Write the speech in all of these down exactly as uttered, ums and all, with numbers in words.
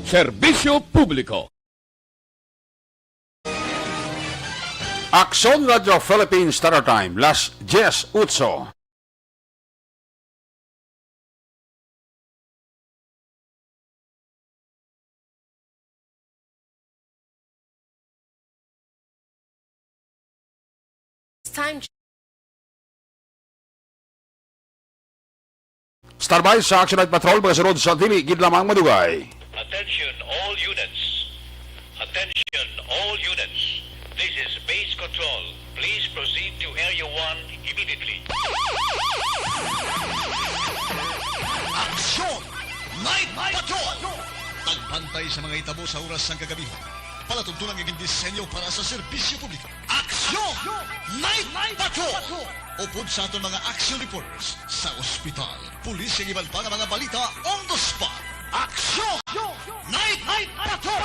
Serbisyo publiko. Aksyon Radio Philippines Standard Time, las diez otso. Time. Standby sa Action Night Patrol, pagkasunod sa dili gid lamang madugay. Attention all units. Attention all units. This is base control. Please proceed to Area one immediately. Action! Night Patrol! Tagbantay sa mga hitabo sa oras sang kagabi. Palatuntunan nga gindisenyo para sa serbisyo publiko. Aksyon! Night Patrol! Upod sa aton mga action reporters sa ospital, pulis, kag iban pa nga mga balita on the spot. Aksyon! Night Patrol!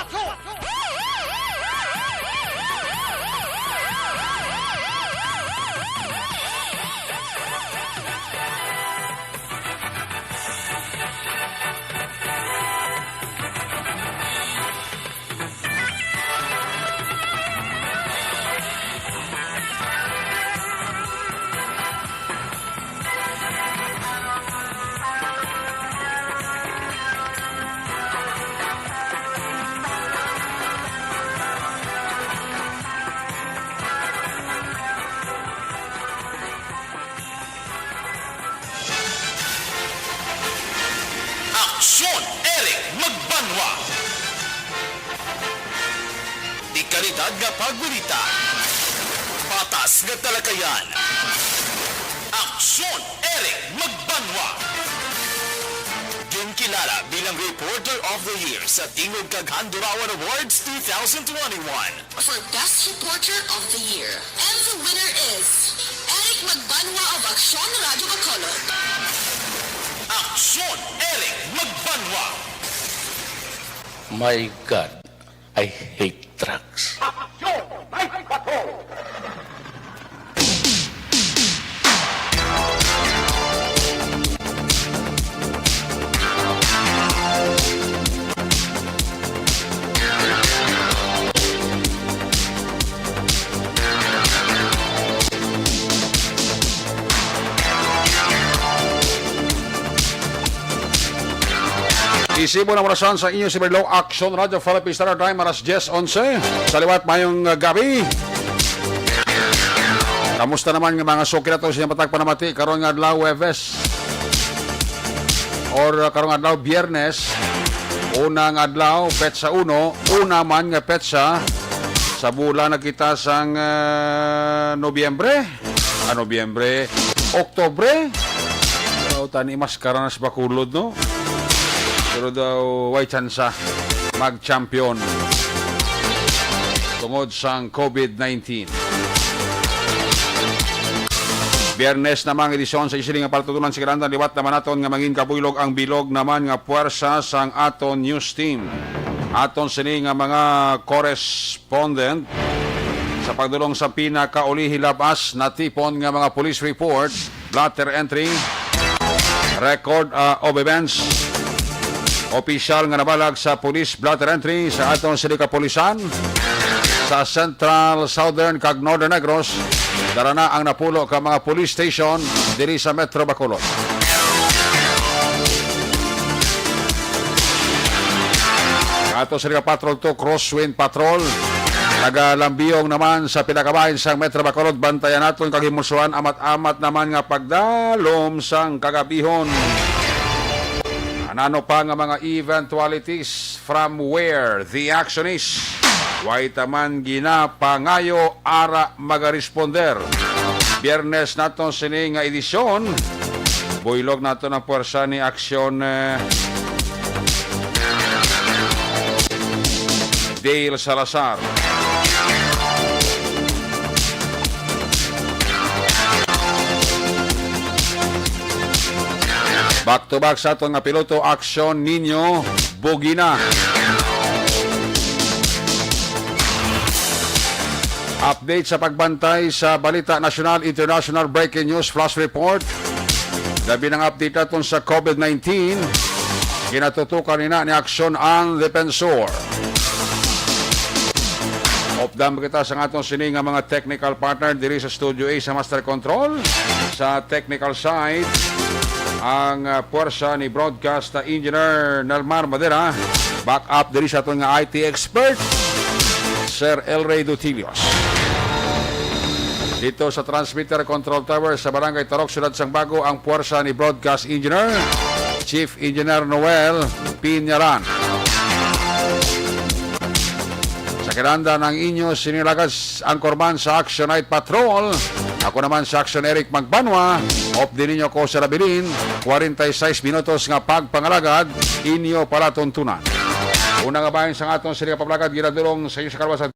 Aksyon, Eric Magbanwa. Di kalidad nga pagbalita. Patas nga talakayan. Aksyon, Eric Magbanwa. Ginkilala bilang Reporter of the Year sa Tingog kag Handurawan Awards two thousand twenty-one. For Best Reporter of the Year. And the winner is Eric Magbanwa of Aksyon Radio Bacolod. Aksyon, Eric Magbanwa. My God, I hate drugs. Aksyon! Night Patrol! Isibon ang orasan sa inyo si Berlo Action Radio Philippines Standard Time, alas diez onse. Sa liwat, mayong, uh, gabi. Kamusta naman nga mga suki nato sa inyong matag panamati karon nga adlaw, Huwebes? Or, uh, karong adlaw, Biyernes, unang adlaw, petsa uno, una man nga petsa sa bulan na kita sang, uh, Nobyembre. Ah, Nobyembre, Oktobre. Daw tani mas karanas Bacolod, no? Pero daw, way tsansa mag-champion tungod sang COVID nineteen. Biyernes namang edisyon sa isiling nga palatutunan sa Kalandan, liwat naman naton nga mangin kabuylog ang bilog naman nga puwersa sang aton news team. Aton sini nga mga correspondent sa pagdulong sa pinakaulihi labas natipon nga mga police report, blotter entry, record, ah, of events, opisyal nga nabalag sa police blotter entry sa aton sini kapulisan sa Central, Southern, kag Northern Negros. Dara na ang napulo ka mga police station diri sa Metro Bacolod. Ato sa Liga Patrol two, Crosswind Patrol. Nagalambiyong naman sa pila ka bahin sang Metro Bacolod. Bantayan naton kag himusuan amat-amat naman nga pagdalom sang kagabihon. Anano pa nga mga eventualities from where the action is? Way ta man ginapangayo ara magaresponder. Biyernes naton sini nga edisyon. Buylog naton ang puwersa ni Aksyon, eh, Dale Salazar. Back to back sa aton nga piloto, Aksyon Nino Bugina. Update sa pagbantay sa balita nasyonal, international, breaking news, flash report. Labi na nga update naton sa COVID nineteen. Ginatutukan nina ni aksyon ang depensor. Updan kita sa aton sini nga mga technical partner diri sa Studio A sa Master Control. Sa technical side, ang, ah, puwersa ni Broadcast Engineer Nelmar Madera. Back up diri sa aton nga I T expert, Sir El Rey Dutilios. Dito sa Transmitter Control Tower sa Barangay Tarok, Siyudad sang Bago, ang puwersa ni Broadcast Engineer, Chief Engineer Noel Piñaran. Sa kinanda ng inyo, sinilagad s-, anchorman sa Action Night Patrol. Ako naman si Action Eric Magbanwa. Updi ninyo ko sa labilin, forty-six minutos nga pagpangalagad, inyo palatuntunan. Una nga bahin sa aton sini nga pamlagad, ginadulong sa inyo sa kalwa sa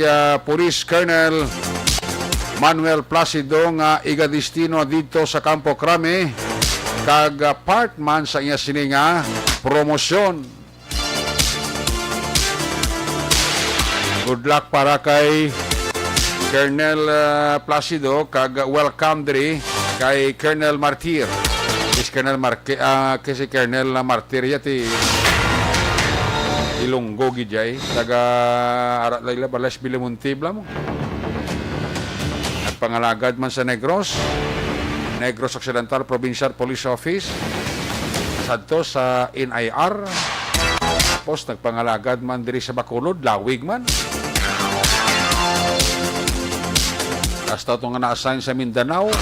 ah, Police Colonel Manuel Placido nga igadestino didto sa Campo Crame, kag, ah, part man sa iya sini nga promosyon. Good luck para kay Colonel, ah, Placido, kag welcome diri kay Colonel Martir. Is Colonel Marque-, ah, kay si Colonel Martir ya ti Ilonggo gid jay. Taga ara la ila, Balas Bilimonte bala mo. Nagpangalagad man sa Negros, Negros Occidental Provincial Police Office, sadto sa N I R. Tapos nagpangalagad man diri sa Bacolod, Lawig man. Hasta to nga na-assign sa Mindanao.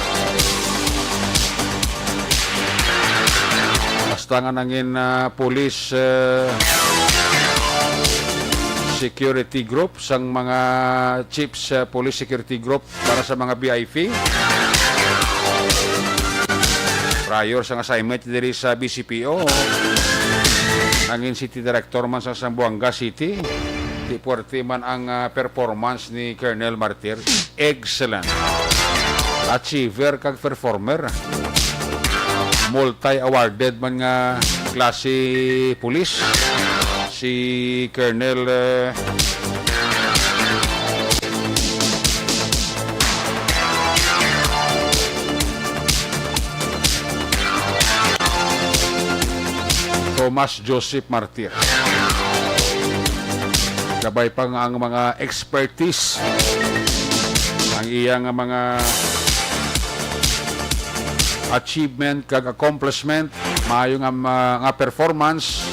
Basta nga nangin, ah, police, eh, security group sang mga chiefs, eh, police security group para sa mga V I P. Prior sang assignment diri sa B C P O, nangin city director man sa Zamboanga City. Di puwerte man ang, ah, performance ni Colonel Martir. Excellent. Achiever kag performer. Multi-awarded man nga klase pulis si Colonel, eh, Tomas Joseph Martir. Kabay pa nga ang mga expertise, ang iya nga mga achievement kag accomplishment, maayo nga ma-, nga performance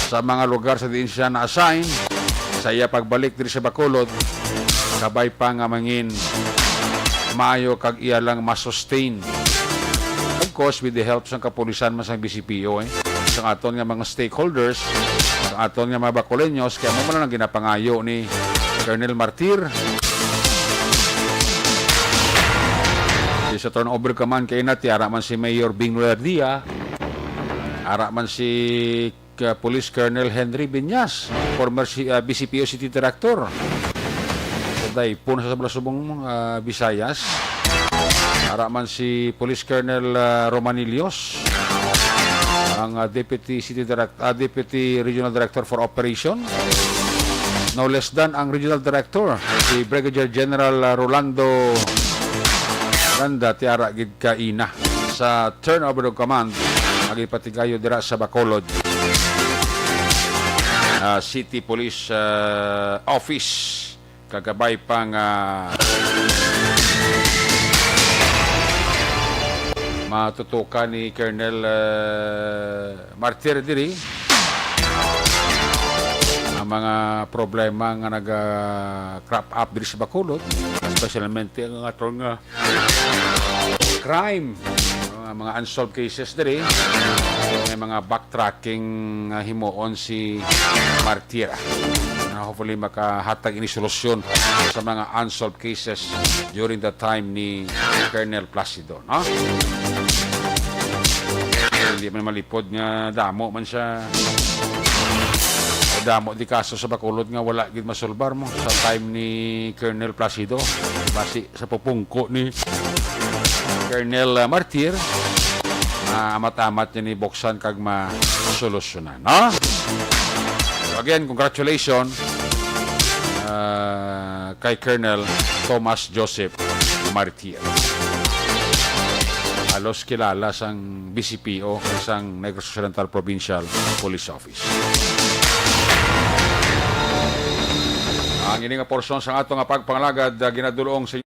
sa mga lugar sa diin siya na-assign, sa iya pagbalik diri sa Bacolod, kabay pa nga mangin maayo kag iya lang ma-sustain. Of course, with the help sang kapulisan man sang B C P O, eh. Sang aton nga mga stakeholders, sang aton nga mga Bacoleños, kay amo man ang ginapangayo ni Colonel Martir. Di sa turnover ka man kay na, ti ara man si Mayor Bing Revilla, ara man si ka Police Colonel Henry Viñas, former si-, ah, B C P O City Director. Sa Daypon sa Sablasubong, ah, Visayas. Ara man si Police Colonel, ah, Romanillos, ang, ah, Deputy City Direct-, ah, Deputy Regional Director for Operation. No less than ang Regional Director, si Brigadier General, ah, Rolando Randa, ti ara gid kaina sa turnover of command nga ginpatigayo dira sa Bacolod, ah, City Police, ah, Office. Kagabay pa nga matutukan ni Colonel, ah, Martir diri ang mga problema nga naga-crop up diri sa Bacolod, especialmente ang aton nga crime, mga, mga unsolved cases diri. May mga backtracking nga himuon si Martir. Na hopefully makahatag ini solusyon sa mga unsolved cases during the time ni Colonel Placido, no? Hindi man malipod nga damo man siya. Damo di kaso sa Bacolod nga wala gid masolbar mo sa time ni Colonel Placido. Basi sa pupungko ni Colonel, ah, Martir, maamat-amat niya ni buksan kag masolusyonan, no? Again, congratulations, ah, kay Colonel Thomas Joseph Martir. Halos kilala sang B C P O, sang Negros Occidental Provincial Police Office. Ang ini nga porsyon sang ato nga pagpangalagad, ah, ginadulong sa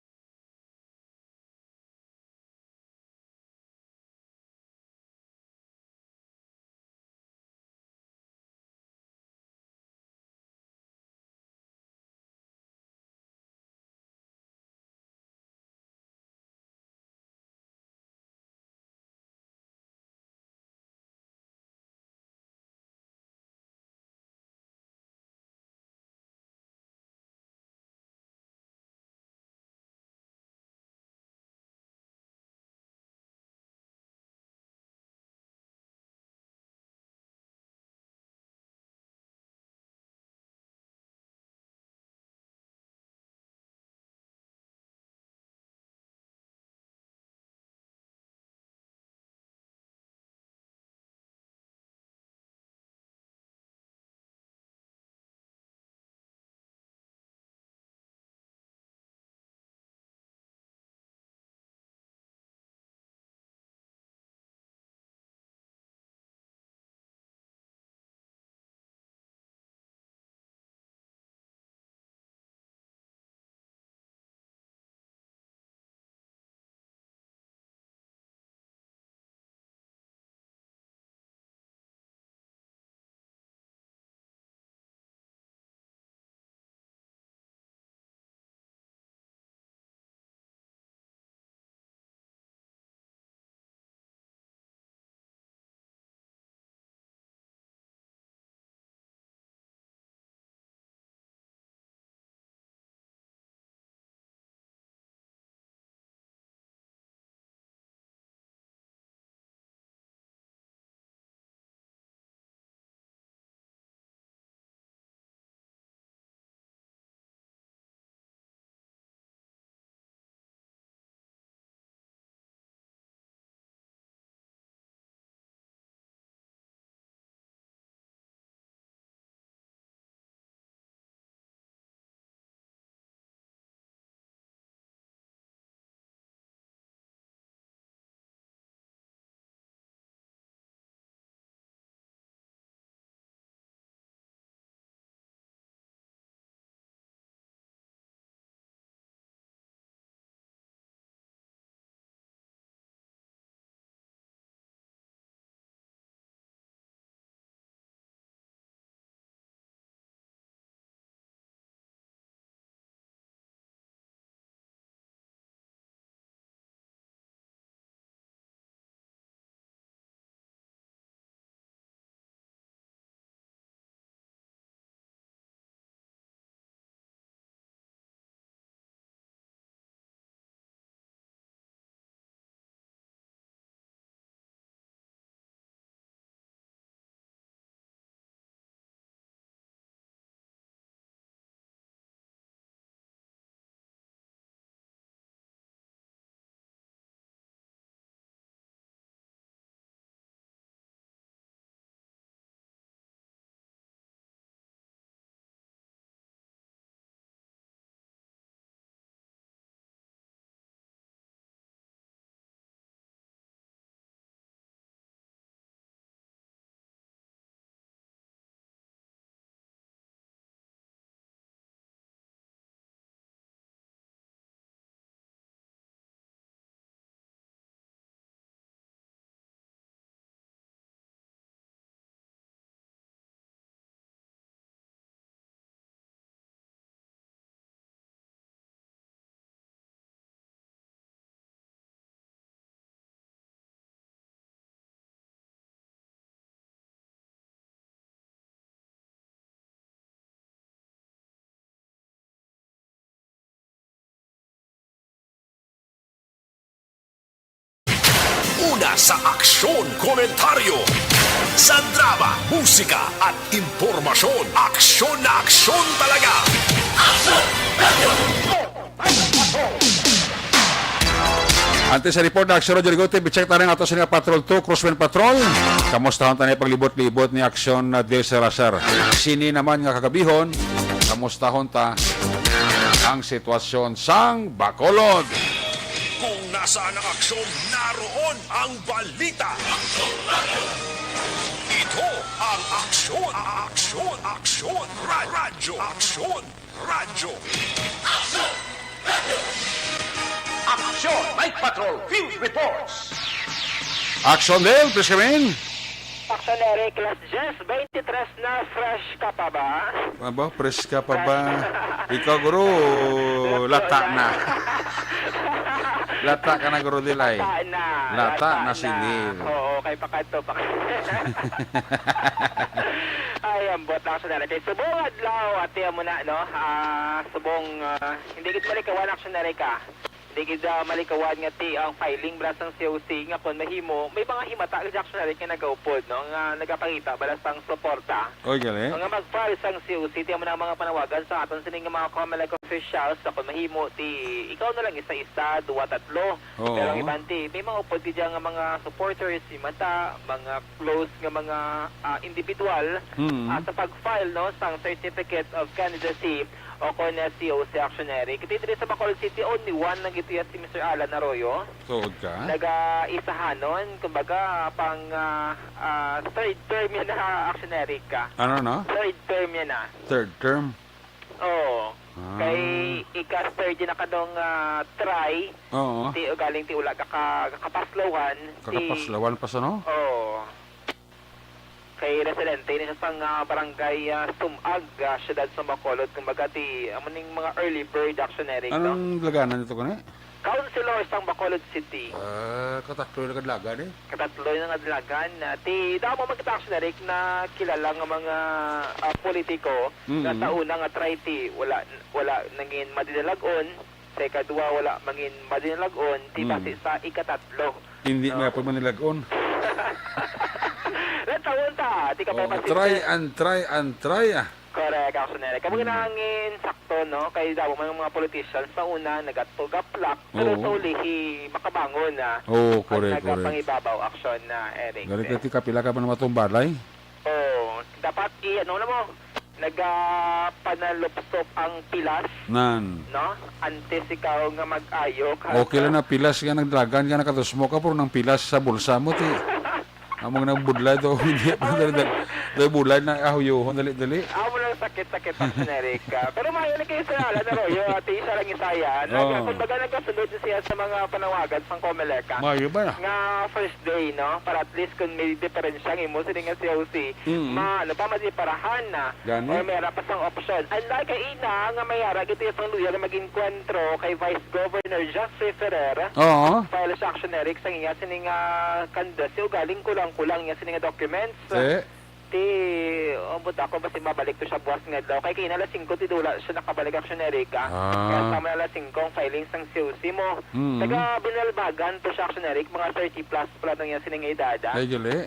Una sa aksyon, komentaryo. Sa drama, musika, at impormasyon, aksyon na aksyon talaga. Aksyon! Aksyon! Antes sa report na Aksyon Radyo Ligote, i-check ta ang ato sini nga Patrol two, Crosswind Patrol. Kamustahon ta ni paglibot-libot ni Aksyon na Del Salazar. Sini naman nga kagabihon, kamustahon ta ang sitwasyon sang Bacolod. Kung nasaan ang aksyon, naroon ang balita. Ito ang Aksyon, Aksyon, Aksyon, Ra-, Radyo, Aksyon, Radyo. Aksyon! Night Patrol Field Reports! Aksyon, Del, please come in. Aksyon, Eric, alas diyes beintitres na, fresh ka pa ba? Aba, fresh ka pa ba? Ikaw, guro, lata na. Lata ka na, guro Dilay. Lata na. Lata Lata na si na. Lil. Oo, kay pakadto pa. Ay, ambot lang, Aksyon, Eric. Kay subong adlaw, ati mo na, no? Ah, subong, ah, hindi gid malikawan, Aksyon, Eric, ah. Di gid, ah, malikawan nga ti ang filing bala sang C O C nga kon mahimo, may mga himata gid, Aksyon, Eric, nga nagaupod, no, nga nagapangita bala sang suporta. Oy, gali. Nga mag-file sang C O C, ti amo na ang mga panawagan sa aton sini nga mga COMELEC officials, sa kon mahimo, ti ikaw na lang isa-isa, duwa, tatlo. Oo. Pero ang iban, ti may mga upod gid nga mga supporters, himata, mga close nga mga, ah, individual, Mm. ah, sa pag-file, no, sang Certificate of Candidacy o kon, ah, C O C, Aksyon, Eric. Iti diri sa Bacolod City, only one lang ito, ya, si Mister Alan Arroyo. Tuod ka? Nagaisahanon, kumbaga, pang, ah, ah, third term yan na, Aksyon, Eric, ka. Ano, no? Third term yan na. Third term? Oo. Ah. Kay ika-third na kadong, ah, try, Oo. Ti, galing ti wala ka ka-, kakapaslawan, ti Kakapaslawan pa sa, no? Oo. Kay residente ni siya sang, ah, barangay, ah, Sumag, ah, siyudad sa Bacolod. Kumbaga, ti, amo ning mga early bird, Aksyon, Eric, no? Anong laganan nito, kani? Councilor sang Bacolod City. Ah, katatlo na kadlagan, eh. Katatlo na kadlagan, ah, ti, damo man kita, Aksyon, Eric, na kilala nga mga, ah, politiko nga Mm. sa una nga try, ti, wala, wala nangin madinalag-on. Sa ikadua, wala mangin madinalag-on, ti Mm. basi sa ikatatlo. Hindi No? nga pa manilag-on. Natawon ta, ti ka pa Oh, try and try and try, ah. Correct, Aksyon, Eric. Kamo Mm. ginahangin, sakto, no? Kay damo man ang mga politicians sa una, nagatugaplak, pero Oo. sa uli, hi-, makabangon na. Oo, Ang correct, correct. nagapangibabaw, Aksyon, na Eric. Galing ka, ti kapila ka man matumbalay? Oo, dapat i-, ano na mo, nagapanalupsop ang pilas, Nan. no? Antes ikaw nga mag-ayo ka Okay lang na pilas nga nagdragan ka, nakatusmo ka, pero nang pilas sa bulsa mo, ti. Among nang budlay to, hindi pa dali, dali, dali, bulay na, ah, huyohon, dali, dali. Amo lang sakit-sakit ang Amerika. Pero maayo na kayo sa Alan Arroyo, ati, isa lang isaya. Nag-, Oo. kumbaga, nagkasunod siya sa mga panawagan sang COMELEC, ah. Maayo ba na? Nga first day, no? Para at least kung may diferensya ang imo, sini nga C O C, Mm. ma-, ano pa, madiparahan na. Gani? Or may pa sang option. Unlike kay ina nga may ara gid sang luya nga mag-enkwentro kay Vice Governor Jeffrey Ferrer. Oo. File sa Action Eric sang iya sini nga candidacy, ugaling kulang-kulang iya sini nga documents. Te. Ti, ambot ako, basi mabalik to siya buwas nga adlaw. Kay kay ina alas singko, ti dula siya nakabalik, Action Eric, ah. Ah. Kaya sa mga alas singko ang filing sang C O C mo. Mm. Taga Binalbagan to siya, Action Eric, mga thirty plus pala nang iya sini nga edad, ah. Ay, gali.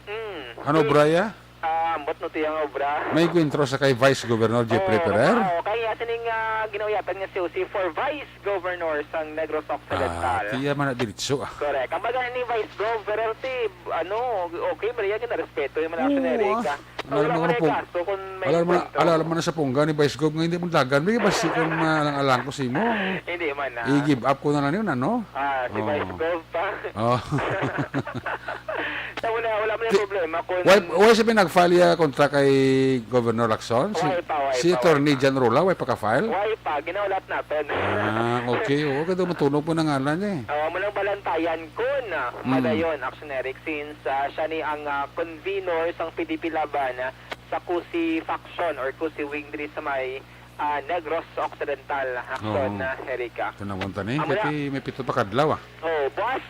Mm. Ano, Bri, ah? Ah, ambot no tiyang obra. May kwentro sa kay Vice Governor Jeffrey Oo, Ferrer? Oo, kaya sining, ah, ginauyatan nga C O C for Vice Governor sang Negros Occidental. Ah, tiya man na diretso, ah. Correct. Ang baga ni Vice Gov Ferrer, ti, ano, okay, Maria, ginarespeto yung mga Oo, action ni Erica. ah. Wala Alam mo, man kapong-, kaso kung may alam mo na, kwento. Alam mo na sa pungga ni Vice Gov nga hindi mo dagan, may basi kung maalang-alang ko sa imo. Hindi man, ah. I-give up ko na lang yun, ano? Ah, si Oo. Vice Gov pa. Oh. Sa wala, wala man yung Ti-, problema kung why, why siya pinag-file ya kontra kay Governor Lacson? Si, Why pa, why si pa, Attorney why pa? John Rola, why pa ka-file? Why pa? Ginaulat natin. Ah, okay. Oo, kaya matunog po ng ngalan niya eh. Oh, muna balantayan ko na Mm. padayon, Action Eric, since, ah, siya ni ang, ah, convenor sang P D P Laban, ah, sa Cusi faction or Cusi wing diri sa may, ah, Negros Occidental, Action, Oo. ah, Erica. Tanawan ta ni, Amo na. Kasi may pito pa kadlaw, ah. Oh, boss.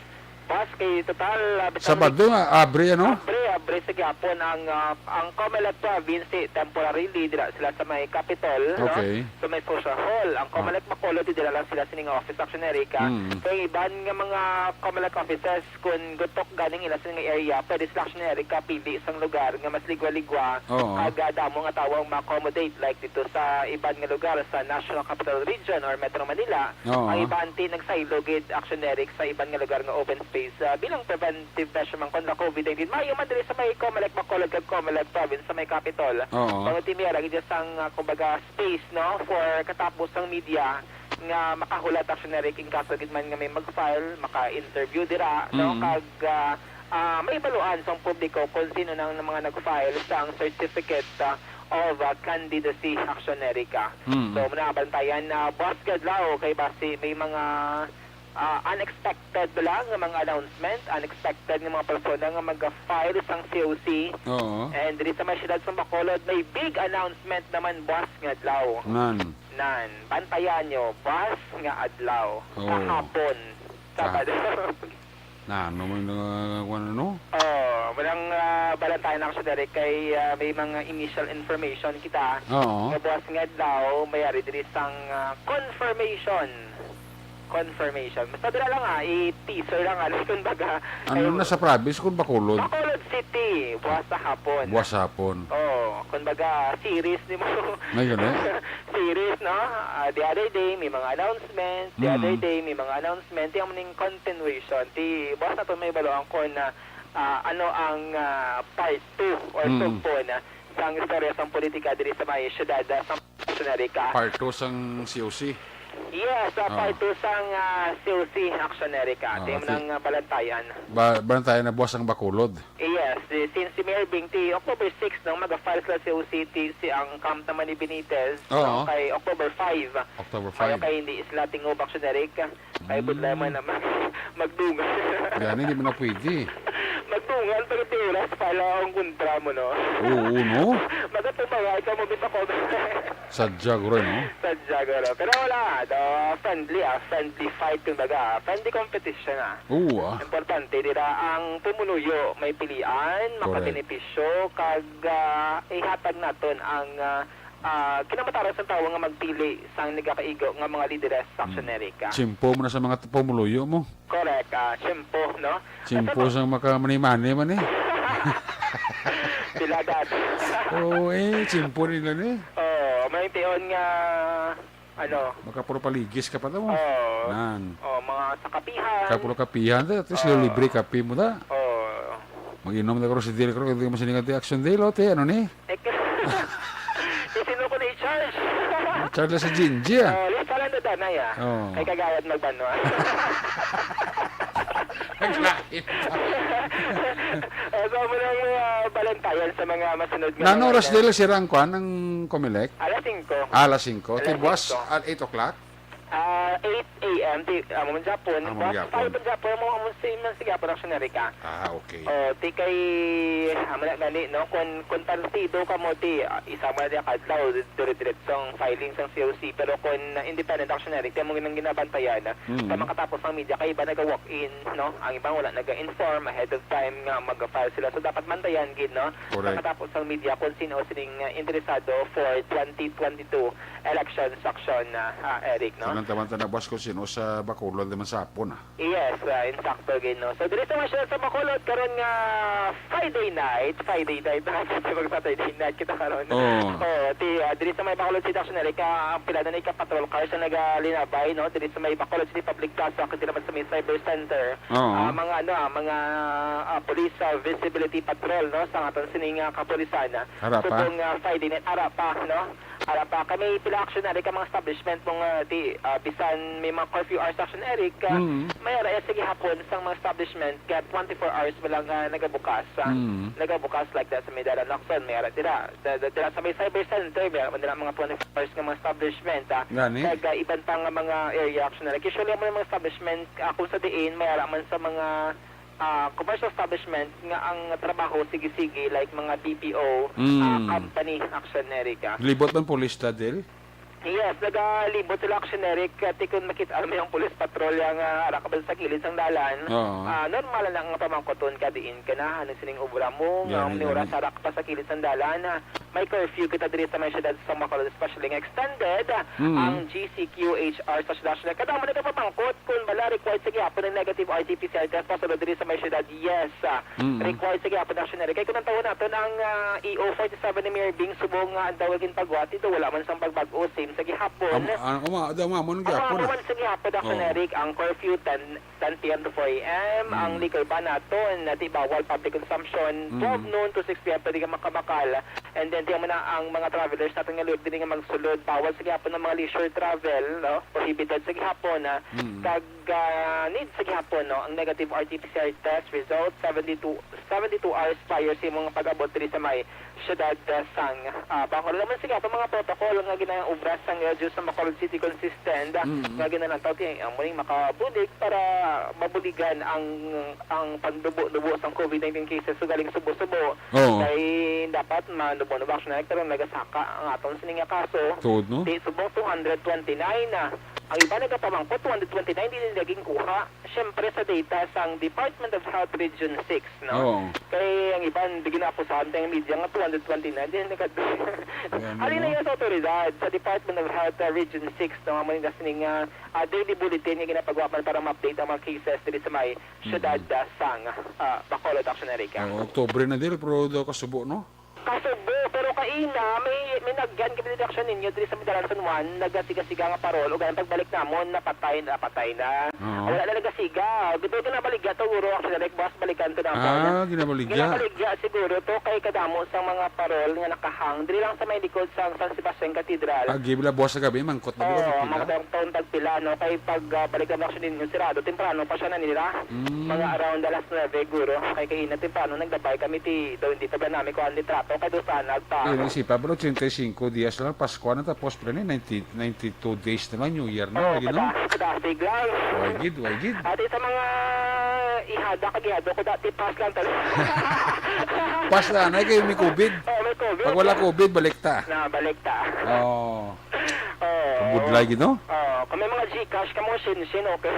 Boss, kay total, ah, bitaw Sabado nga, abre, ano? Abre, Libre sa gihapon ang, ah, ang Comelec province, eh, temporarily dira sila sa may Capitol, no? Okay. Sa may social hall. Ang Ah. Comelec Bacolod, dira lang sila sining office, Action Erica. Mm. Kay iban nga mga Comelec offices, kun gutok ganing ila sa nga area, pwede sila, Action Erica, pili sang lugar nga mas ligwa-ligwa, Oo. kag, ah, damo nga tawo ang ma-accommodate, like dito sa iban nga lugar sa National Capital Region or Metro Manila. Oo. Ang iban ti nagsaylo gid, Action Eric, sa iban nga lugar nga open space, ah, bilang preventive measure man kontra covid nineteen. Maayo man diri sa may Comelec Bacolod kag Comelec Province sa may Capitol. Oo. Bangod ti may ara gid sang, ah, kumbaga, space, no, for katapos sang media nga makahulat, Action Eric, in kaso gid man nga may mag-file, maka-interview dira, no, Mm. kag, ah, ah, may baluan sang publiko kung sino nang mga nag-file sang certificate, ah, of, ah, candidacy, Action Erica. Mm. So, muna bantayan na buwas nga adlaw kay basi may mga, ah, unexpected bala nga mga announcement, unexpected nga mga persona nga mag-file sang C O C. Oo. And diri sa may siyudad sa Bacolod, may big announcement naman buwas nga adlaw. Nan. Nan, bantayan nyo, buwas nga adlaw, Oo. kahapon, Sa- Sabado. Na, ano man, uh, kung ano, no? Oh, walang, ah, balantayan ako sa diri kay, ah, may mga initial information kita Oo. nga buwas nga adlaw, may ari diri sang, ah, confirmation. Confirmation. Basta dira lang, ah, i-teaser lang, ah, kung baga. Ano Ayun. na sa province kung Bacolod? Bacolod City, buwas sa hapon. Buwas sa hapon. Oh, kung baga, series ni mo. Ngayon, eh? Series, no? Ah, the other day, may mga announcement. The Mm. other day, may mga announcement. Yung ning continuation. Ti, buwas nato may baluan ko na, ah, ano ang, ah, part two or Mm. sugpo na sang istorya sang politika diri sa may syudad, ah, sa Action Erica. Part two sang C O C. Yes, ah, Oo. part two sang, ah, C O C Action Erica. Oo, Ti, ti- nang, ah, balantayan. Ba-, balantayan na buwas ang Bacolod. Yes, si, since si Mayor Bing ti October six nang mag-file sila sa C O C ti, si ang camp naman ni Benitez, Oo. no, kay October five. October Kaya five. kay hindi sila tingob, Action Eric. Kay Mm. budlay man na mag-, magdungan. Gani, di man na pwede. Magdungan, pero di oras pala ang kontra mo, no? Oo, no? Magatumbangay ka mo, bisa ko. Sadya, guro, no? Sadya, guro. Pero wala, the friendly, ah, friendly fight, kumbaga, friendly competition, ah. Oo, ah. Importante, dira ang pumuluyo, may pilian, Correct. makabenepisyo, kag, ah, ihatag naton ang, ah, ah, kinamataran sang tawo nga magpili sang nagakaigo nga mga lideres sa Mm. Action Erica. Tiyempo mo na sa mga t-, pumuluyo mo. Correct, ah, tiyempo, no? Tiyempo Sa sang makamanimani man, eh. Sila, dad. Oo, eh, tiyempo nila, eh. Oo, may tion nga Ano? Makapulo paligis ka pa daw. Oo. Nan. Oh, mga sa kapihan. Kapulo kapihan, ta. At least Oo. libre kape mo, ta. Oo. Mag-inom na ko si Dil, pero hindi mo siningan ti Action Dil, oh, te, ano ni? Eh, kasi sino ko na i-charge? Charge lang sa Gingy, ah. Oh, lista lang na danay, ah. Oo. Kay kagawad magbanwa. Naglain pa. Oh, so, muna ang mga balantayan sa mga masunod nga Nano mga oras na- nila sira ang kwan, ang Comelec? Alas singko. Ah, alas singko. Ti Alas buwas singko. at eight o'clock? Ah, eight A M, ti, amo man gyapon. Amo man Buwas gyapon. five man gyapon, amo, amo si, man si gyapon ang Action Erica. Ah, okay. Oh, ti kay, amo na gani, no? Kung, kung partido ka mo, ti, ah, isa mo na diya kadlaw, dire-diretsong filing sang C O C. Pero kung, ah, independent Action Erica, ti amo nang ginabantayan, Mm. sa makatapos ang media, kay iba naga-walk-in, no? Ang iba wala naga-inform ahead of time nga mag-file sila. So, dapat bantayan gid, no? Correct. Makatapos ang media kung sino sining, ah, interesado for twenty twenty-two elections, Action, ah, ah, Eric, no? Samantha-, samantha na, boss, kung sino sa Bacolod naman sa hapon, ah. Yes, ah, insakto gid, no? So, diri sa mga siyudad sa Bacolod, karon nga Friday night, Friday night, na kasi mag Saturday night kita karon. Oo. Oo, ti, ah, diri sa may Bacolod City, Action Erica, ang pila na ni ka patrol cars na nagalinabay, no? Diri sa may Bacolod City Public Plaza, kundi naman sa may Cyber Center. Oo. Ah, mga, ano, ah, mga, ah, police, ah, visibility patrol, no? Sa aton sining, ah, kapulisan, ah. Ara pa? Subong, ah, Friday night, ara pa, no? Ara pa, kami pila Action Eric ang mga establishment mong, ah, di, ah, bisan may mga curfew hours Action Eric, ah, Mm. may ara sa gihapon sang mga establishment kaya twenty-four hours mo lang, ah, nagabukas, ah, Mm. nagabukas like that sa may Dalan Lacson, may ara dira. Da-, da-, dira sa may Cyber Center, may ara man dira mga twenty-four hours nga mga establishment, ah. Gani? Kag, ah, iban pa nga mga area Action Eric. Usually, ang mga establishment, ah, kung sa diin, may ara man sa mga ah, commercial establishment nga ang trabaho sige-sige, like mga B P O, Mm. ah, company, Action Erica. Libot man police ta, Del? Yes, nagalibot sila, Action Eric, kati kun makita mo yung police patrol yang, ah, ara ka ba sa kilid sang dalan. Oo. Ah, normal na nga pamangkuton ka diin ka na, ano sining obra mo, nga Gani, ni oras gani. ara ka pa sa kilid sang dalan, ah, may curfew kita diri sa may siyudad sa Bacolod, especially nga extended, Mm. ang G C Q H R sa siyudad. Kadamo nagapamangkot kun bala required sa gihapon ang negative R T P C R test pasulod diri sa may siyudad. Yes, ah, Mm. required sa gihapon, Action Eric. Kay kung ang tawon naton ang, ah, E O forty-seven ni Mayor Bing subong nga ang daw ginpagwati do, wala man sang pagbag-o, same sa gihapon. Am-, ah, uma-, da, uma, mo nang Ang gihapon, mga ah. man sa gihapon, Action Oo. Eric, ang curfew ten, ten P M to four A M, ang Mm. liquor ban naton, na di bawal public consumption, Mm. twelve noon to six P M, pwede ka makamakal. And then, di mo na ang mga travelers natin nga luwag din nga magsulod, bawal sa gihapon ang mga leisure travel, no? Prohibited sa gihapon, ah. Mm. Kag, ah, need sa gihapon, no? Ang negative R T P C R test result, seventy-two, seventy-two hours prior sa imong pag-abot diri sa may siyudad, ah, sang, ah, Bacolod. Naman sa gihapon mga protocol nga ginaobra sang L G U sa Bacolod City consistent, ah, Mm. nga ginalantaw ti, ang muling makabulig para mabuligan ang, ang pandubo-dubo sang COVID nineteen cases sa galing subo-subo. Oo. Kay dapat manubo-nubo, Action Eric, pero nagasaka ang aton sini nga kaso. Tuod, no? Di, subong two hundred twenty-nine na. Ang iba nagapamangkot, two hundred twenty-nine, di nila ginkuha. Siyempre, sa data sang Department of Health Region six, no? Oo. Kay ang iban, di ginapusahan tayong media nga two hundred twenty-nine, di nagad-, Yan, Halin na no? yan sa otoridad, sa Department of Health, uh, Region six, no? Amo ni sining, uh, uh, daily bulletin nga ginapagawa man para ma-update ang mga cases diri sa may syudad, Mm. uh, sang, uh, Bacolod, Action Eric. Oo, Oktubre na diri, pero daw kasubo, no? Kasubo, pero kaina, may, may nagyan kami diri, Action, ninyo diri sa Mindalan San Juan, nagasiga-siga nga parol, ug ang pagbalik namon, napatay na, patay na. Oo. Wala na nagasiga. Di ba ito nabaligya to, guro, Action Eric, boss, balikan to na Ah, ginabaligya. Ginabaligya siguro to kay kadamo sang mga parol nga nakahang. Diri lang sa may likod sang San Sebastian Cathedral. Ah, gibla buwas sa gabi, mangkot na Oo, pila. Mga taon tagpila, no? Kay pag, ah, balik ang Action ninyo, sirado, temprano pa siya na nila. Mm. Mga around alas nuebe, guro. Kay kaina temprano, naglabay kami, ti, daw hindi pa ba namin kuha ang litrato, kay doon sa nagpa- Eh, naisipan, pero ochenta y cinco dias lang, Pasko na, tapos, pre, ninety, ninety-two days na lang, New Year na, Oh, lagi, no? kada-, kadasig lang. Way gid, way gid. Ate, sa mga ihada, kag ihado ko dati, pass lang talaga. Pass lang, ay kayo may COVID. Oh, may COVID. Pag wala COVID, balik ta. Na, balik ta. Oo. Oo. Budlay gid, no? Oo. Kung may mga GCash ka mo, shin-shin, okay.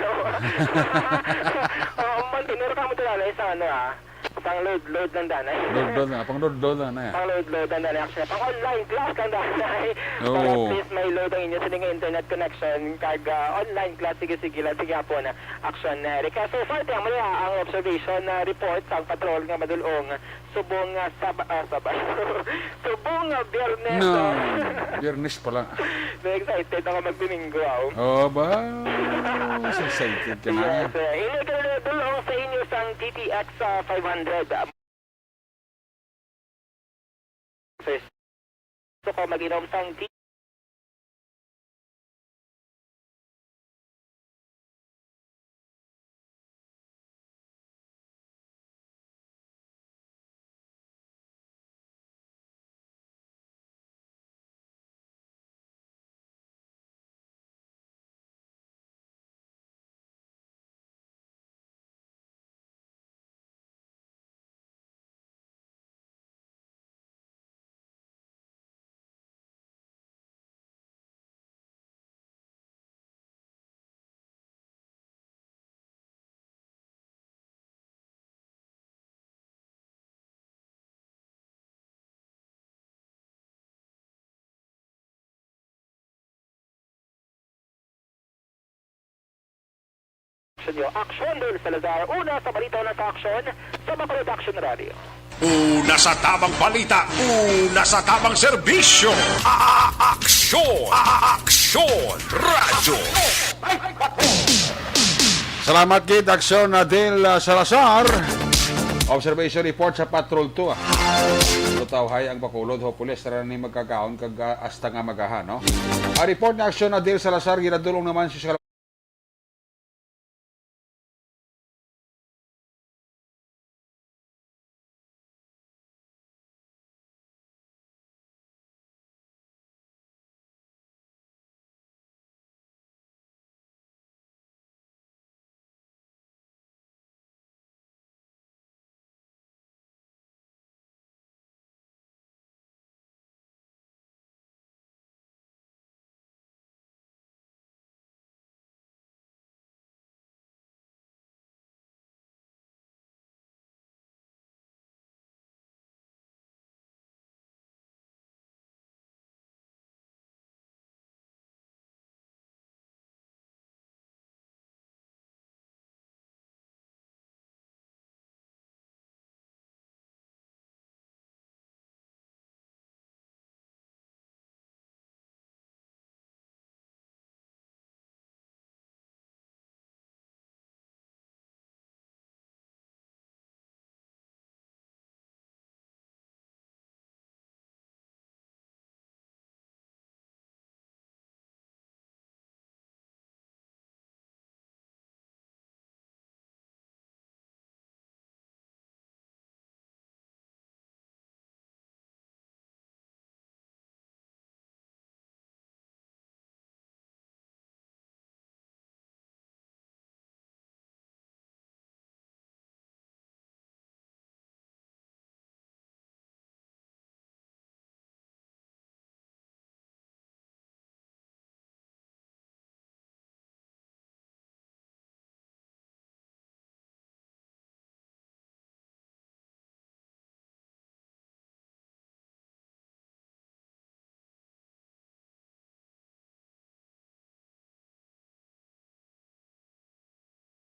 Oo, mantinor ka mo talaga sa ano, ah. Pang load, load lang danay. Load, load na, pang load, load na, na. Pang load, load lang danay. Actually, pang online class lang danay. Oo. Para at least may load ang inyo sa nga internet connection. Kag, ah, online class, sige, sige lang. Sige, hapon, ah, Action, ah, Eric. So far, tiyan mo niya ang observation, ah, report sa patrol nga madulong. Subong nga Sab-, ah, Sabado. Subong nga Biyernes, No, ah. Biyernes pala. Na-excited ako mag-Domingo, aw. Oh, ba? Mas excited ka na. Yes, sir. Ini ka na dulong sa inyo sang D T X, ah, five hundred. First, gusto ko mag-inom sang D Action nyo. Action, Dol Salazar. Una sa balita, una sa aksyon, sa Bacolod Action Radio. Una sa tamang balita, una sa tamang serbisyo. A-, a-, aksyon, a-, a-, aksyon, radyo. Salamat gid, Aksyon, ah, Del, ah, Salazar. Observation report sa Patrol two, ah. Lutawhay ang Bacolod, hopefully, hasta ra ni magkagaon kag, ah, hasta nga magaha, no? Ang report ni Aksyon, ah, Del Salazar, ginadulong naman si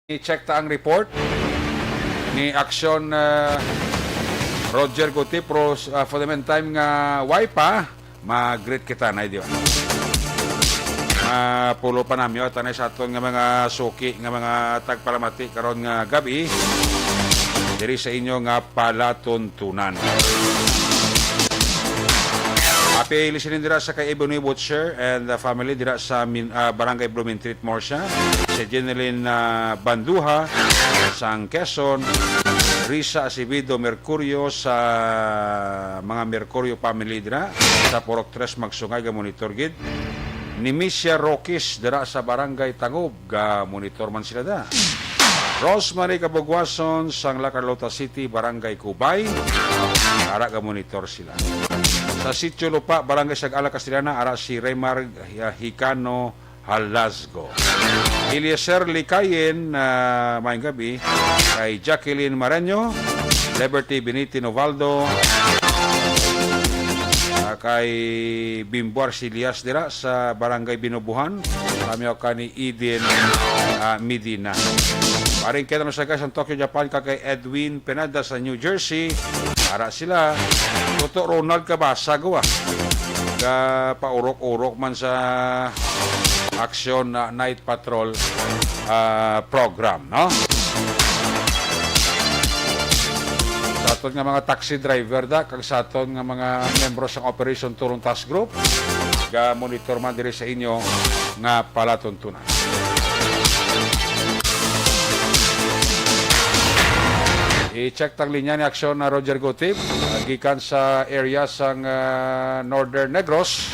I-check ta ang report ni Aksyon, ah, Roger Gutipros, ah, for the meantime nga way pa, mag-greet kita na, di ba? Mapulo pa namyo, at anay sa aton nga mga suki, nga mga tagpalamati karon nga gabi, diri sa inyo nga palatuntunan. Happy listening dira sa kay Ebony Butcher and the family dira sa Min-, ah, Barangay Blumentritt, Murcia. Si Jeneline, ah, Banduha sang Quezon. Risa Acevedo Mercurio sa mga Mercurio family dira sa Purok Tres Magsungay, ga monitor gid. Ni Misia Roquis dira sa Barangay Tangob, ga monitor man sila da. Rosemary Kabugwason sang La Carlota City, Barangay Cubay, ara ga monitor sila. Sa Sitio Lupa, Barangay Sagala, Castellana, ara si Remar Hicano Halasgo. Eliezer Likayen, ah, maayong gabi. Kay Jacqueline Mareño, Liberty Beniti Novaldo, ah, kay Bimbo Arcillas dira sa Barangay Binubuhan. Kami ka ni Eden, ah, Medina. Paring kita sa guys ang Tokyo, Japan, ka kay Edwin Pineda sa New Jersey. Ara sila. Tuto Ronald Kabasa, gawa. Ka paurok-urok man sa aksyon na Night Patrol, ah, program, no? Sa aton nga mga taxi driver da, kag sa aton nga mga membro sa Operation Tulong Task Group, ga monitor man diri sa inyo nga palatuntunan. I-check tang linya ni Aksyon na Roger Gutib, ah, gikan sa area sang, ah, Northern Negros.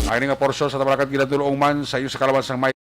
Ang ini nga porsyon sa Tabalakad ginadulong man sa inyo sa kalaban sang may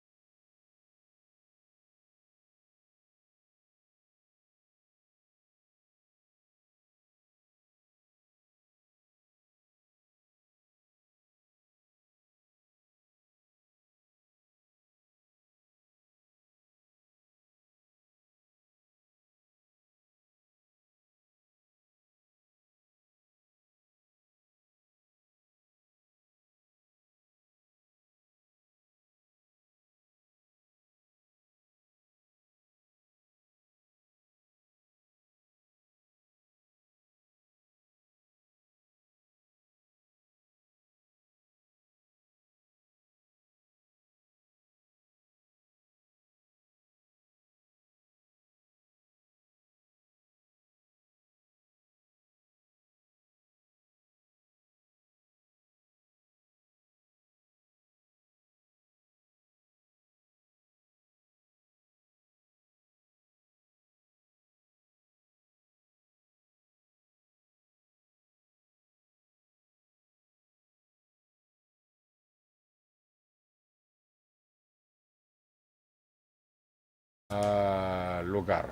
ah, lugar.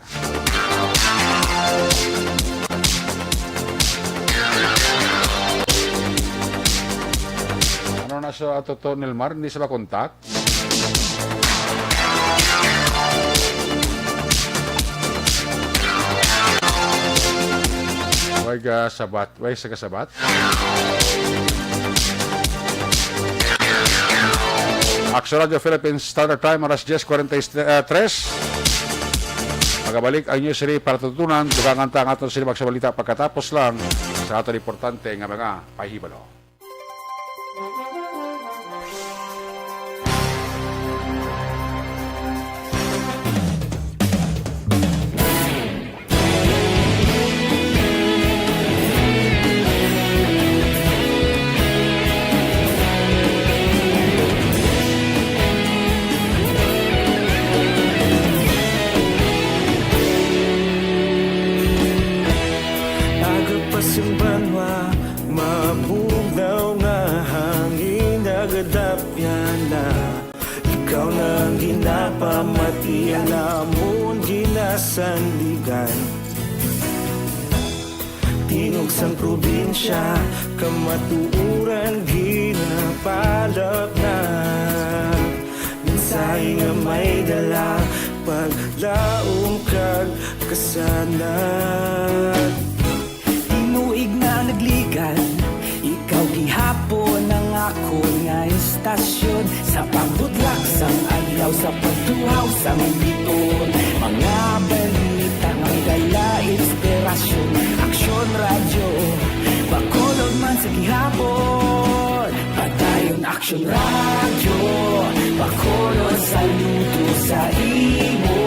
Ano na sa ato to, Nilmar? Hindi sa makontak? Way ka sabat, way sa kasabat. Aksyon Radio Philippines Standard Time, alas diyes kwarenta y tres. Magabalik ang News Ready para tutunan. Dugangan ta ang aton sini magsabalita pagkatapos lang sa aton importante nga mga pahibalo. Aga pa sing banwa, mabugnaw nga hangin nagadapyan na. Ikaw na ang ginapamati, ang amon ginasandigan. Tingog sang probinsya, kamatuoran ginapalapnag. Mensahe nga may dala, paglaom kag kasanag. Tinuig na nagligan, ikaw gihapon ang akon nga istasyon. Sa pagbutlak sang adlaw, Sa pagtuhaw sa mga bituon, mga balita nga may dala inspirasyon. Aksyon Radyo, Bacolod man sa gihapon. Padayon Aksyon Radyo, Bacolod saludo sa imo.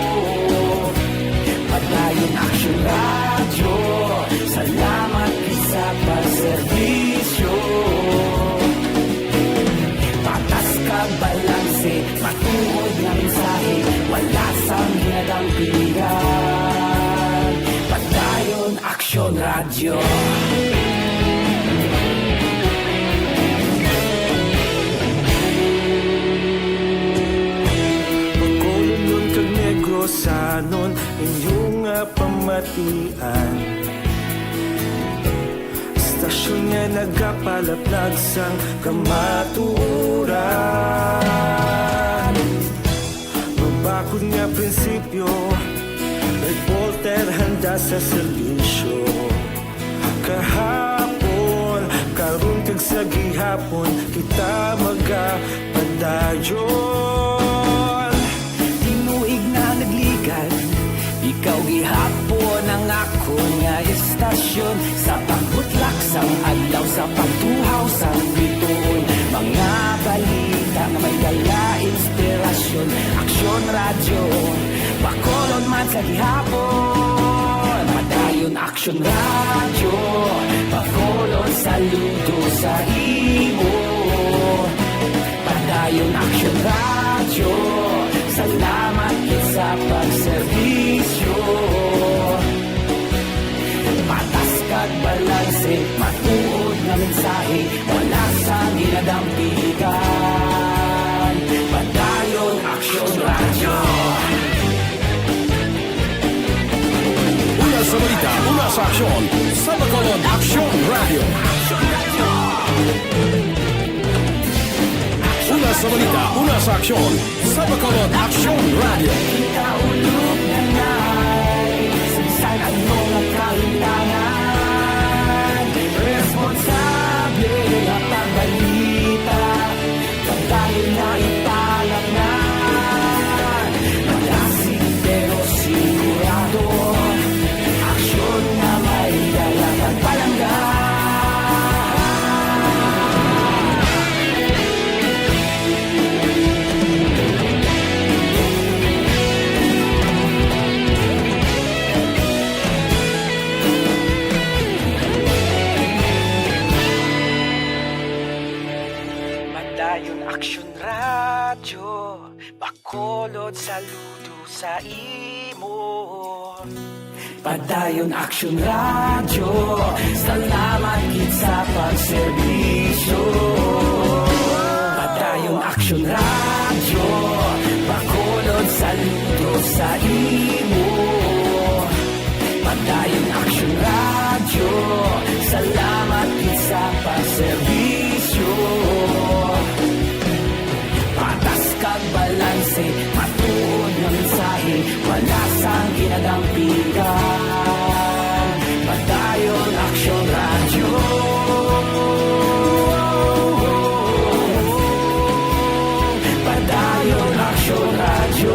Padayon Aksyon Radyo, salamat gid sa pagserbisyo. Patas kag balanse, matuod nga mensahe, wala sang ginadampigan. Padayon Aksyon Radyo. Bacolodnon kag Negrosanon, inyo nga pamatian. Istasyon nga nagapalaplag sang kamatuoran. Mabakod nga prinsipyo, reporter handa sa serbisyo. Kahapon, karon kag sa gihapon, kita magapadayon. Tinuig na nagligan, ikaw gihapon ang akon nga istasyon. Sa pagbutlak sang adlaw, sa pagtuhaw sang bituon, mga balita nga may dala inspirasyon. Aksyon Radyo, Bacolod man sa gihapon. Padayon Aksyon Radyo, Bacolod saludo sa imo. Padayon Aksyon Radyo, salamat gid sa pagserbisyo. Patas kag balanse, matuod nga mensahe, wala sang ginadampigan. Padayon Aksyon Radyo. Una sa balita, una sa aksyon, sa Bacolod Aksyon Radyo. Una sa balita, una sa aksyon, sa Bacolod Aksyon Radyo. Kita ulog na nay, sa bisan ano nga kahimtangan, responsable nga pagbalita. Padayon na ipalamnan, malasig pero sigurado, aksyon nga may dala kag palangga. Padayon Aksyon Radyo, Bacolod saludo sa imo. Padayon Aksyon Radyo, salamat gid sa pagserbisyo. Padayon Aksyon Radyo, Bacolod saludo sa imo. Padayon Aksyon Radyo, salamat gid sa pagserbisyo. Patas kag balanse, matuod nga mensahe, wala sang ginadampigan. Padayon Aksyon Radyo. Padayon Aksyon Radyo.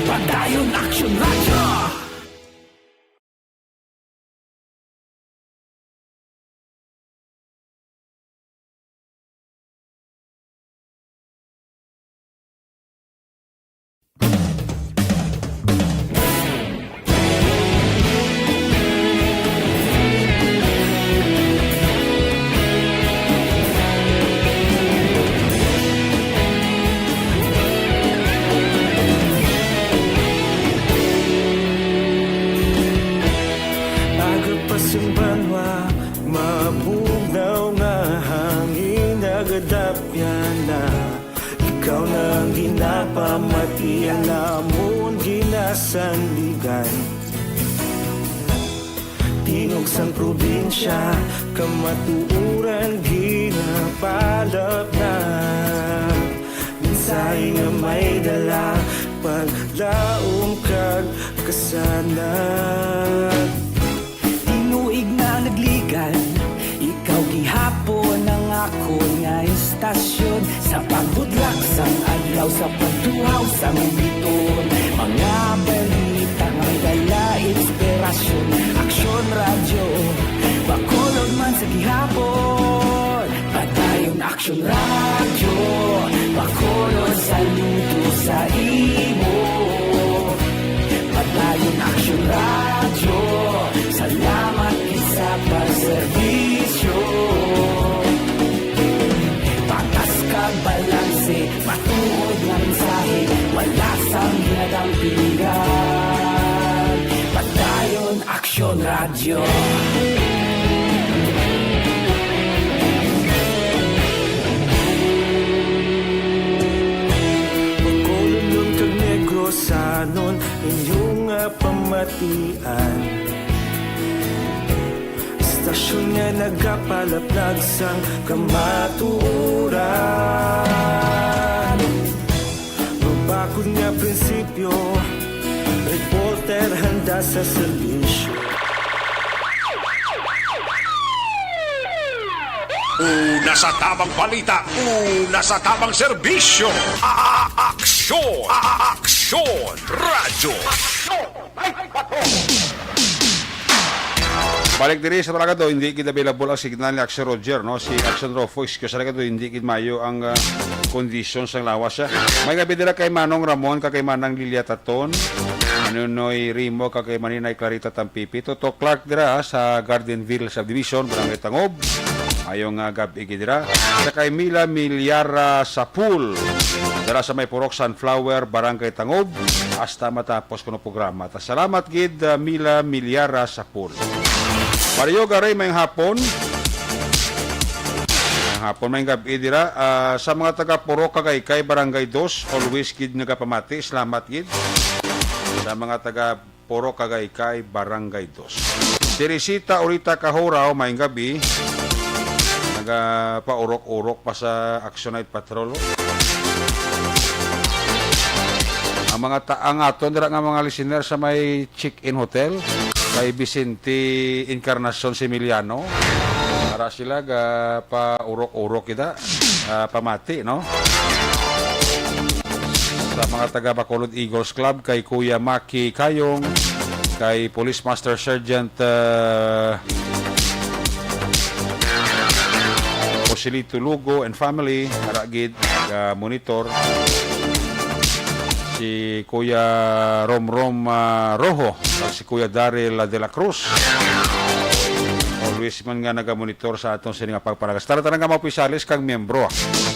Padayon Aksyon Radyo. Aga pa sing banwa, mabugnaw nga hangin nagadapyan na. Ikaw na ang ginapamatian namon ginasandigan. Tingog sang probinsya, kamatuoran ginapalapnag. Mensahe nga may dala, paglaom kag kasanag. Tinuig na nagligan, ikaw gihapon Sa pagbudlak sang adlaw, sa pagtuhaw sang biton, mga balita nga may dala inspirasyon. Aksyon Radyo, Bacolod man sa gihapon. Padayon Aksyon Radyo, Bacolod saludo sa imo. Padayon Aksyon Radyo, salamat gid sa pagserbisyo. Patas kag balanse, matuod nga mensahe, wala sang ginadampingan. Padayon Aksyon Radyo. Bacolod kag Negrosanon, inyo nga pamatian. Istasyon nga nagapalaplag sang kamatuoran. Mabakod nga prinsipyo, reporter handa sa serbisyo. Una sa tamang balita, una sa tamang serbisyo. A-, a-, aksyon, a-, a-, aksyon, radyo. Aksyon, ay, patrol. Balik diri sa Talagado, hindi gid available ang signal ni Aksyon Roger, no? Si Aksyon Rofo, excuse, Talagado, hindi gid mayo ang, ah, condition sang lawas, ah. May gabi dira kay Manong Ramon, kag kay Manang Lilia Taton, Manonoy Rimo, kag kay Maninay Clarita Tampipi, Toto Clark dira sa Gardenville Subdivision, Barangay Tangob. Mayong, ah, gab-i gid dira. Sa kay Mila Milyara Sapul, dira sa may Purok Sunflower, Barangay Tangob. Hasta matapos kuno programa. Ta salamat gid, ah, Mila Milyara Sapul. Mario Garay, mayong hapon. Mayong hapon, mayong gab-i dira. Ah, sa mga taga Purok Kagaykay, Barangay Dos, always gid nagapamati. Salamat gid. Sa mga taga Purok Kagaykay, Barangay Dos. Teresita Orita Kahuraw, mayong gab-i. Nagapaurok-urok pa sa Action Night Patrol. Ang mga ta-, ang aton dira nga mga listener sa may Chick-In Hotel, kay Vicente Encarnacion Similiano. Para sila ga paurok-urok kita, ah, pamati, no? Sa mga taga Bacolod Eagles Club, kay Kuya Maki Kayong, kay Police Master Sergeant, ah, Joselito Lugo and family, ara gid, ah, monitor. Si Kuya Romrom, ah, Rojo, kag si Kuya Daryl, ah, de la Cruz. Always man nga nagamonitor sa aton sini nga pagpanagas. Tanan-tanan nga mga opisyales kag miyembro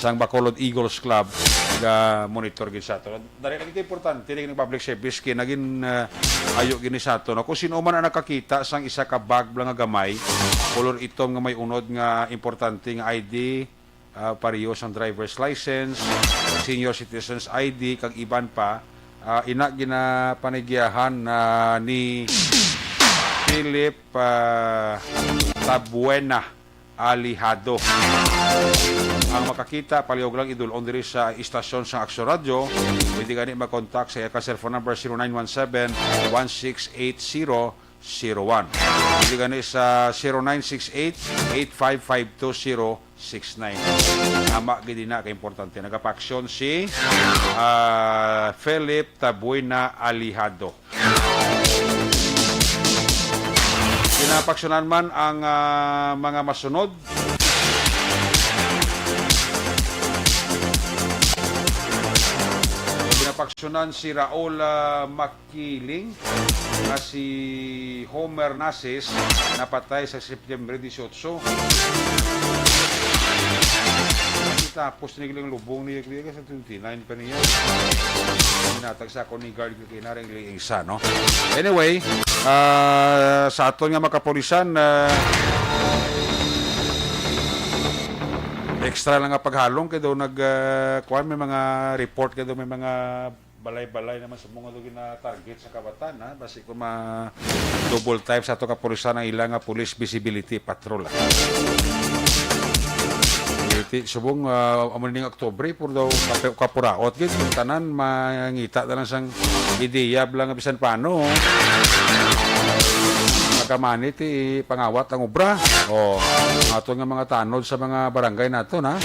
sang Bacolod Eagles Club nga monitor gid sa aton. Dali lagi ka importante ni public service kay naging, ah, ayo gini sa aton. Kung sino man ang nakakita sang isa ka bag lang nga gamay, kolor itom nga may unod nga importante nga I D, ah, pareho sang driver's license, senior citizens I D, kag iban pa, ah, ina ginapanigyahan, ah, ni Philip, ah, Tabuena Alihado. Ang makakita, palihog lang idul-on diri sa istasyon sa Aksyon Radyo. Pwede gani mag-contact sa iya ka cellphone number, zero nine one seven, one six eight zero, zero one. Pwede gani sa zero nine six eight, eight five five two zero six nine. Tama gid na ka importante. Nagapaksyon si, ah, Philip Tabuena Alihado. Ginapaksyonan man ang, ah, mga masunod. Ginapaksyonan si Raul, ah, Mac- Kiling nga si Homer Nasis napatay sa September dieciocho. Tapos ni Giling lubong niya, kaya sa twenty-nine pa niya. Ginatag sa ako ni guard kay Nareng Liing sa, no? Anyway, ah, sa aton nga makapulisan, ah, extra lang nga paghalong kay daw nag, ah, kuwan, may mga report kay daw may mga balay-balay naman sa mga gina-target sa kawatan, ha? Basi kung ma-double time sa ato kapulisan ang ila nga police visibility patrol, ha? Iti, subong, ah, amo ning Oktubre, puro daw kape-, kapuraot, gid, yung tanan, mangita na lang sang ideya, lang bisan paano, oh. Magamani ti pangawat ang obra. Oh, ato nga mga tanod sa mga barangay nato, na.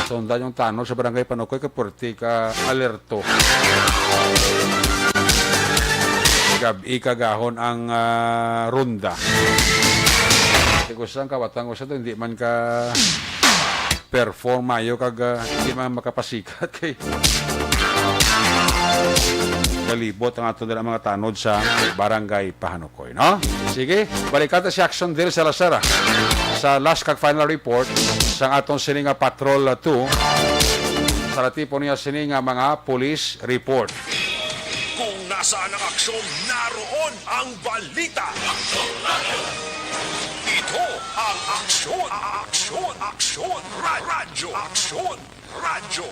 Sundan yung tanod sa Barangay Panukoy kay puwerte ka alerto. Gab-i kagahon ang, ah, ronda. Kasi kung saan ka, watang ko sa to, hindi man ka perform mayo kag, ah, hindi man makapasikat kay galibot ang ato nila mga tanod sa Barangay Pahanukoy, no? Sige, balikan ta si Action Del Salazar, ah, sa last kag final report sang aton sini nga Patrol two. Sa natipon niya sini nga mga police report. Kung nasaan ang aksyon, naroon ang balita. Ito ang Aksyon, Aksyon, Aksyon, Ra-, Radyo, Aksyon, Radyo.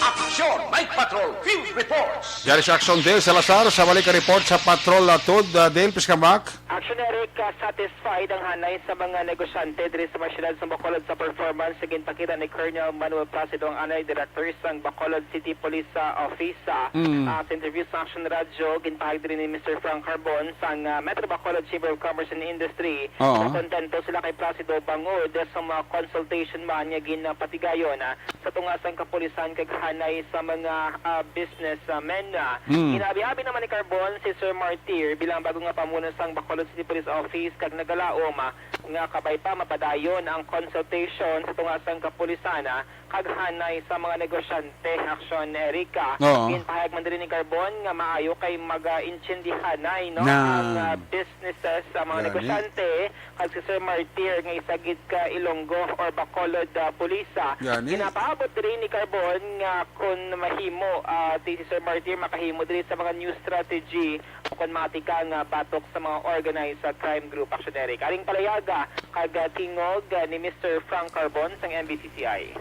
Aksyon, Mike Patrol, Field Reports. Diari si Action Dale Salazar sa balik report sa Patrol Latud. Uh, Dale, please come back. Action Eric, uh, satisfied ang hanay sa mga negosyante diri sa mga syudad sa Bacolod sa performance nga ginpakita ni Colonel Manuel Placido, ang anay director sang Bacolod City Police, uh, Office. Sa, Mm. ah, sa interview sa Action Radyo, ginpahayag diri ni Mister Frank Carbon sang, ah, Metro Bacolod Chamber of Commerce and Industry Oo. nga kontento sila kay Placido bangod sa mga consultation man nga ginapatigayon, ah, sa tunga sang kapulisan kag hanay sa mga, ah, businessmen. Mm. Ginabihabi naman ni Carbon si Sir Martir bilang bago nga pamuno sang Bacolod City Police Office kag nagalaom, ah, nga kabay pa mapadayon ang consultation sa tunga sang kapulisan, ah, kag hanay sa mga negosyante. Action, Erica. Oo. Ginpahayag man diri ni Carbon nga maayo kay mag-intindihanay, no, Na. ang, ah, businesses sa mga Gani. negosyante kag si Sir Martir nga isa gid ka Ilonggo or Bacolod, ah, Pulisa. Gani. Ginapaabot diri ni Carbon nga kun mahimo, ah, ti si Sir Martir makahimo diri sa mga new strategy o kon matika nga batok sa mga organized, ah, crime group, Action Eric. Aring palayaga kag, ah, tingog, ah, ni Mister Frank Carbon sang M B C C I.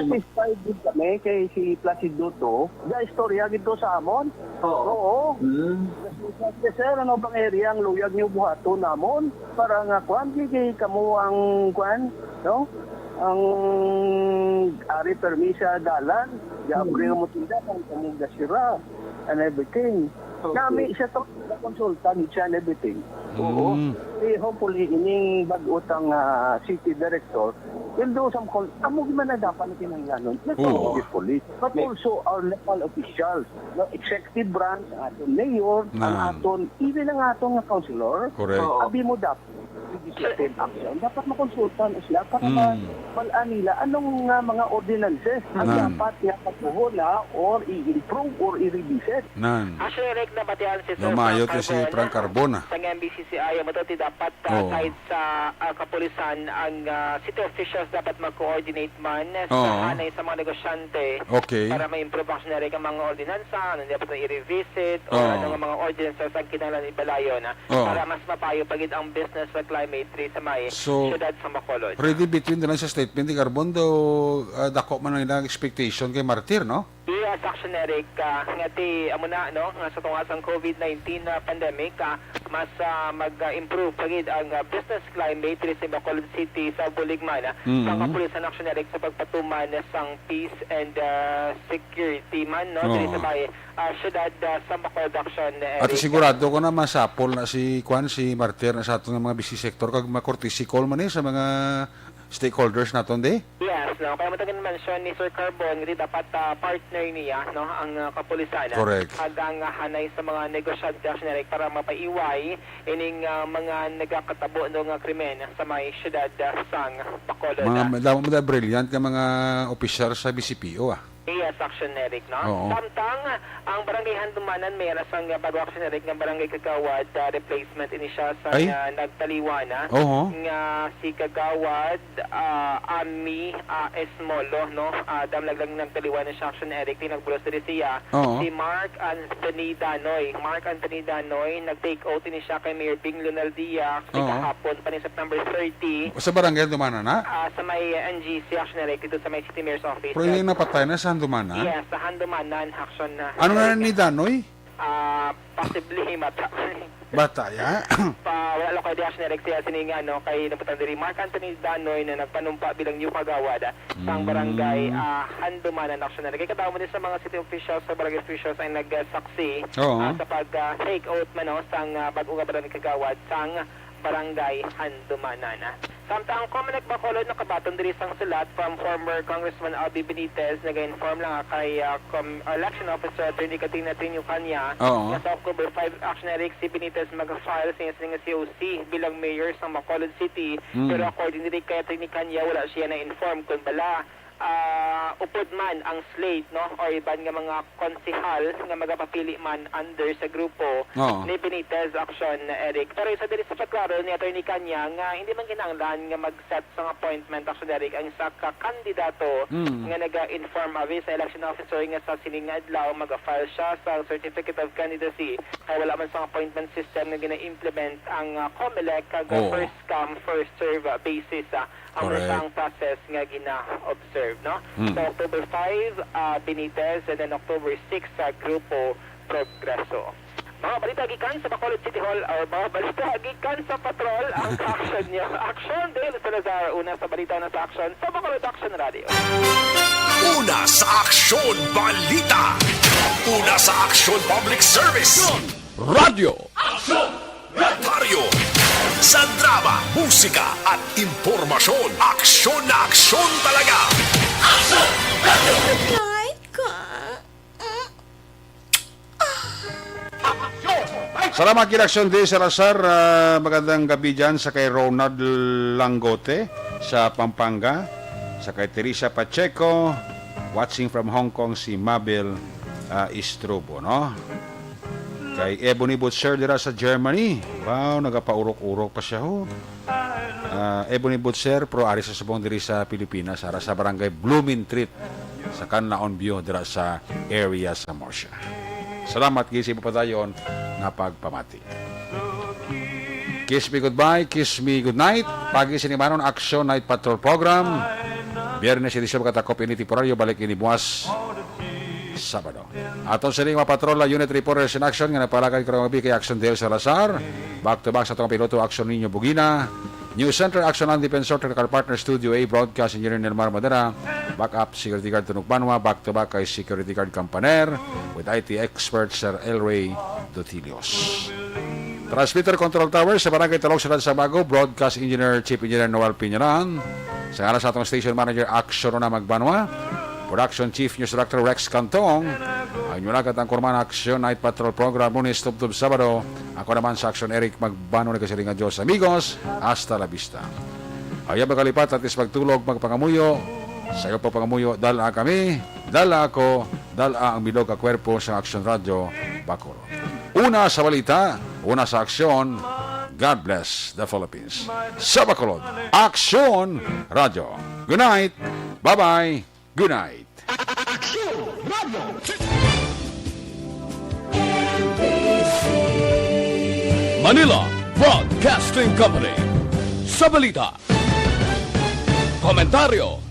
Satisfied gid kami kay si Placido to. Ga istorya gid to sa amon. Oo. Oo. Mm. Kasi, sir, ano bang area ang luyag niyo buhaton namon? Para nga, kwan, kay, kay kamo ang, kwan, no? Ang ari permi sa dalan, gaabri Mm. mo tinda, kung kamo gasira, and everything. Okay. Nami siya to, nakonsulta ni siya and everything. Oo. Mm. Eh, hopefully, ining bag-o tang, ah, city director, will do some call. Amo gyud man na dapat na kinahanglanon. Not Oo. only the police, but May also our local officials, no, executive branch, ang aton mayor, ang Nan. aton, even ang aton nga councilor. Correct. Oo. Abi mo dapat legislative action. Dapat makonsulta na sila para Mm. ma-, mal-an nila anong nga mga ordinances ang Nan. dapat nga pagbuhon na or i-improve or i-revisit. Nan. Actually, Rick, nabatian si Sir Lumayo Frank to si Carbon, Frank Carbon, ah. Sa M B C C I, amo to ti dapat, ah, Oo. side sa, ah, kapulisan ang, ah, city officials dapat mag-coordinate man sa Oo. hanay sa mga negosyante Okay. para ma-improve, actually, Rick, ang mga ordinansa, ano dapat na i-revisit, o Oo. ano nga mga ordinances ang kinahanglan ipadayon, ah, Oo. para mas mapayo pa gid ang business sa climate diri sa may So, siyudad sa Bacolod. Ready between the lines sa statement ni Carbon, though, ah, dako man ang ilang expectation kay Martir, no? Yes, Action Eric, ah, nga ti, amo na, no, nga sa tunga sang COVID nineteen na pandemic, ah, mas, ah, mag-improve pa gid ang, ah, business climate diri sa Bacolod City sa bulig man, ah, Mm. sang kapulisan, Action Eric, sa pagpatuman sang peace and, ah, security man, no, diri Oo. sa may, ah, siyudad, ah, sa Bacolod, Action Eric. At sigurado ko na masapol na si, kwan, si Martir na sa aton nga mga busy sector kag ma-courtesy call man ni sa mga stakeholders naton, di? Yes, no? Kaya matag mention ni Sir Carbon, nga di dapat, ah, partner niya, no, ang, ah, kapulisan. Correct. Kag ang, ah, hanay sa mga negosyante, Action Eric, para mapaiway ining, ah, mga nagakatabo, no, nga krimen sa may siyudad, ah, sang Bacolod. Mga, damo mo na brilliant nga mga opisyal sa B C P O, ah. Yes, Action Eric, no? Oo. Samtang ang Barangay Handumanan, may alas ang bago, Action Eric, nga Barangay Kagawad, ah, replacement ini siya sa Ay. nga nagtaliwan, ah, Oo. nga si Kagawad, ah, Ami, ah, Esmolo, no? Ah, damlag lang nagtaliwan na siya, Action Eric, tinagbulos diri siya. Oo. Si Mark Anthony Danoy. Mark Anthony Danoy, nag-take out ini siya kay Mayor Bing Leonel Diaz, Oo. kahapon pa ni September thirty. Sa Barangay Handumanan na? Ah, sa may N G C, Action Eric, dito sa may City Mayor's Office. Pero yung napatay na sa Handumanan? Yes, sa Handumanan, Action na. Ano na ni Danoy? Ah, possibly, mata. Bata, ya? Pa, wala lang kayo di, Action Eric, siya sining, ano, kay napunta diri, Mark Anthony Danoy na nagpanumpa bilang new kagawad, ah, sa Mm. barangay, ah, Handumanan, Action Eric. Kay kadamo din sa mga city officials, sa barangay officials ay nagsaksi, Oo. ah, sa pag, ah, take out man, no, sang, ah, bag-o nga barangay kagawad sang barangay Handumanan. Samtang ang Comelec Bacolod nakabaton diri sang sulat from former Congressman Albee Benitez, naga-inform lang kay, ah, com-, election officer Attorney Katrina Trinio Canya Oo. nga sa October five, Action Eric, si Benitez mag-file sa iyang siling nga C O C bilang mayor sang Bacolod City. Mm. Pero according diri kay Attorney Canya, wala siya na-inform kung bala, ah, upod man ang slate, no, or iban nga mga konsehal nga magapapili man under sa grupo Oo. ni Benitez Action, Eric. Pero isa diri sa pagklaro ni Attorney Canya nga hindi man kinahanglan nga mag-set sang appointment, Action Eric, ang isa ka kandidato Mm. nga naga-inform abi sa election officer nga sa sining nga adlaw maga-file siya sa certificate of candidacy, kay wala man sang appointment system nga gina-implement ang, ah, Comelec, kag Oo. first come, first serve, ah, basis, ah, ang Correct. Sang process nga gina-observe, no? Hmm. Sa October five, ah, Benitez, and then October six sa Grupo Progreso. Mga balita gikan sa Bacolod City Hall, or mga balita gikan sa patrol, ang ka-action niyo. Action, Dale Salazar, una sa balita, una sa action, sa Bacolod Action Radio. Una sa aksyon, balita. Una sa aksyon, public service. Radyo. Aksyon! Radyo! Sa drama, musika, at impormasyon, aksyon na aksyon talaga. Aksyon! Radyo! Salamat gid, Aksyon Dale Salazar. Ah, magandang gabi dyan sa kay Ronald Langote sa Pampanga, sa kay Teresa Pacheco, watching from Hong Kong si Mabel, ah, Istrobo, no? Kay Ebony Butcher dira sa Germany. Wow, nagapaurok-urok pa siya, ho. Ah, Ebony Butcher, pero ari sa subong diri sa Pilipinas, ara sa barangay Blumentritt, sa Canlaon View, dira sa area sa Murcia. Salamat gid sa imo padayon nga pagpamati. Kiss me goodbye, kiss me goodnight. Pagi sini manon, Action Night Patrol Program. Biyernes edisyon makatakop ini temporaryo, balik ini buwas Sabado. Aton sini mga patrol, unit reporters in action nga nagpalagad karong gabi kay Action Dale Salazar. Back to back sa atong piloto, Action Nino Bugina. News Center, Action Andy Pensor, technical partner, Studio A, broadcast engineer Nelmar Madera, backup security guard Tunok Banwa, back to back kay security guard Campaner, with I T expert Sir Elway Dutilios. Transmitter control tower sa Barangay Talong, Siyudad sa Bago, broadcast engineer, Chief Engineer Noel Piñaran. Sa ngalan sa atong station manager, Action Rona Magbanwa. Production Chief News Director Rex Cantong. Ang inyo nagkatangkurman Action Night Patrol Program, Lunes tubtob Sabado. Ako naman sa Action, Eric Magbano, nagkasiling nga Diyos, amigos, hasta la vista. Ayaw magkalipat, at least magtulog, magpangamuyo. Sa iyo pagpangamuyo, dala kami, dala ako, dala ang bilog ka kwerpo sa Action Radio Bacolod. Una sa balita, una sa aksyon. God bless the Philippines. Sa Bacolod, Action Radio. Good night. Bye-bye. Good night. Action Radio. Manila Broadcasting Company. Sa balita, komentaryo,